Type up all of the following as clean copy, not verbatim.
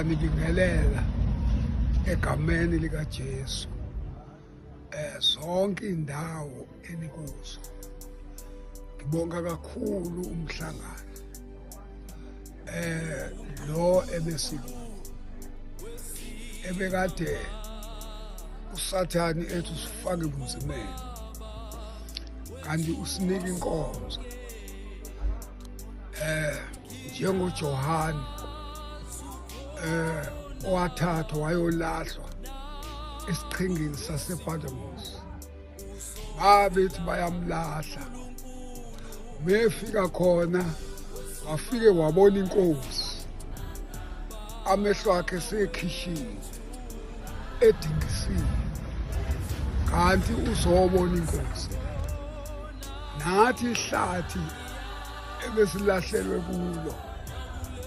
Ngiyanibingelela egameni likaJesu. Zonke indawo enikuzo. Ngibonga kakhulu umhlangano. Lo ebesikuwo. Ebekade uSathane ethi usifake ebunzimeni. Kanti usinika inkonzo. NjengoJohane owathathwa wayolahlwa esiqhingini sasePatmos, babethi bayamlahla. Mefika khona wafike wabona inkosi, amehlo akhe sekhishiwe edingisiwe, kanti uzobona inkosi. Nathi ihlathi ebesilahlelwe kulo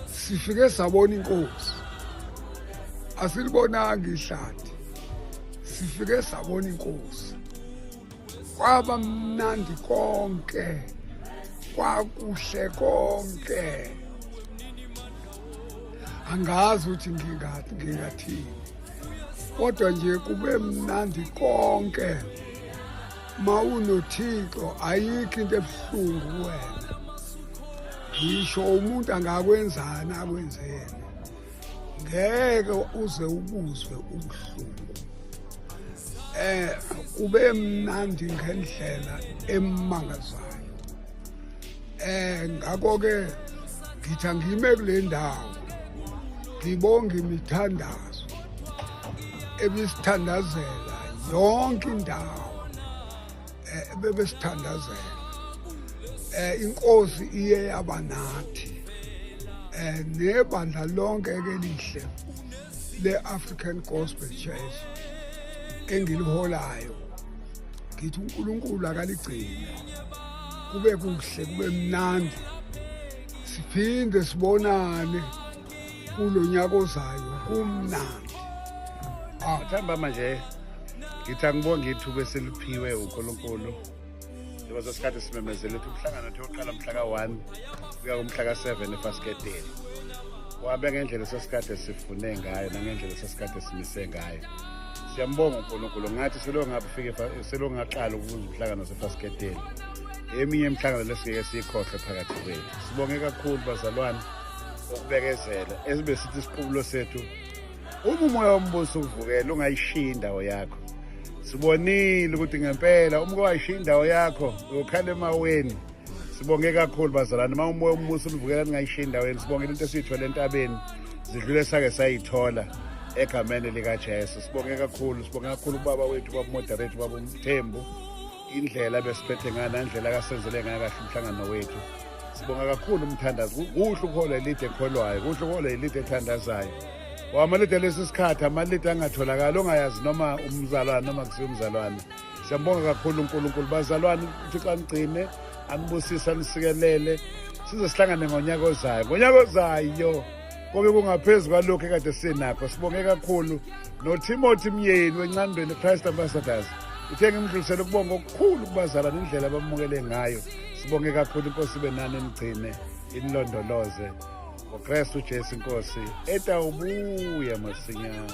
sifike sabona inkosi, asilibonanga ihlathi, sifike sabona inkosi. Kwaba mnandi konke, kwakuhle konke. Angazi ukuthi ngingathini, kodwa nje kube mnandi konke. MawunoThixo ayikho into ebuhlungu kuwena, ngisho umuntu angakwenzani akwenzeni, ngeke uze ubuzwe ubuhlungu. Kube mnandi ngendlela emangazayo. Ngakho-ke ngithi angime kule ndawo ngibonge imithandazo ebisithandazela yonke indawo, ebebesithandazela. Inkosi iye yaba nathi, nebandla lonke elihle le-African Gospel Church engiliholayo. Ngithi uNkulunkulu akaligcine, kube kuhle, kube mnandi, siphinde sibonane kulo nyaka ozayo kumnandi. Thambama nje ngithi angibonge ithuba esiliphiwe uNkulunkulu. Njengoba sesikhathi simemezele ukuthi umhlangano uthi uqala mhla ka-1 kuya kumhla ka-7 efasiketeni. Wabe ngendlela sesikade sifune ngayo nangendlela sesikade simise ngayo. Siyambonga uNkulunkulu, ngathi selokhu ngafika selokhu ngaqala ukubuza umhlangano wasefasiketeni. Eminye imihlangano lesingeke siyikhohlwe phakathi kwethu. Sibonge kakhulu bazalwane ukubekezela. Esibe sithi isiqubulo sethu, uma umoya wombuso ukuvukela ungayishiyi indawo yakho. Sibonile ukuthi ngempela uma wayishiya indawo yakho uyokhala emaweni. Sibonge kakhulu bazalwane, uma umoya wombuso univukela ningayishiya indawo yenu. Sibongele into esiyithole entabeni, zidlule sake sayithola egameni likaJesu. Sibonge kakhulu, sibonge kakhulu ubaba wethu, ubaba moderator, ubaba uMthembu, indlela ebesiphethe ngayo nandlela akasenzele ngayo kahle umhlangano wethu. Sibonga kakhulu umthandazo. Kuhle ukuhola ilide ekholwayo, kuhle ukuhola ilide ethandazayo. Wamalide lesi sikhathi, amalide angatholakali, ongayazi noma umzalwane noma kusiyo umzalwane. Siyambonga kakhulu uNkulunkulu bazalwane, uThixo anigcine, anibusise, anisikelele, size sihlangane ngonyaka ozayo. Ngonyaka ozayo kobe kungaphezu kwalokhu ekade sinakho. Sibonge kakhulu noTimothy Myeni weNcandweni Christ Ambassadors. Uthe ngimdlulisele ukubonga okukhulu kubazalwane indlela abamukele ngayo. Sibonge kakhulu, inkosi ibe nani, inigcine, inilondoloze ngoKristu Jesu inkosi etawubuya masinyane.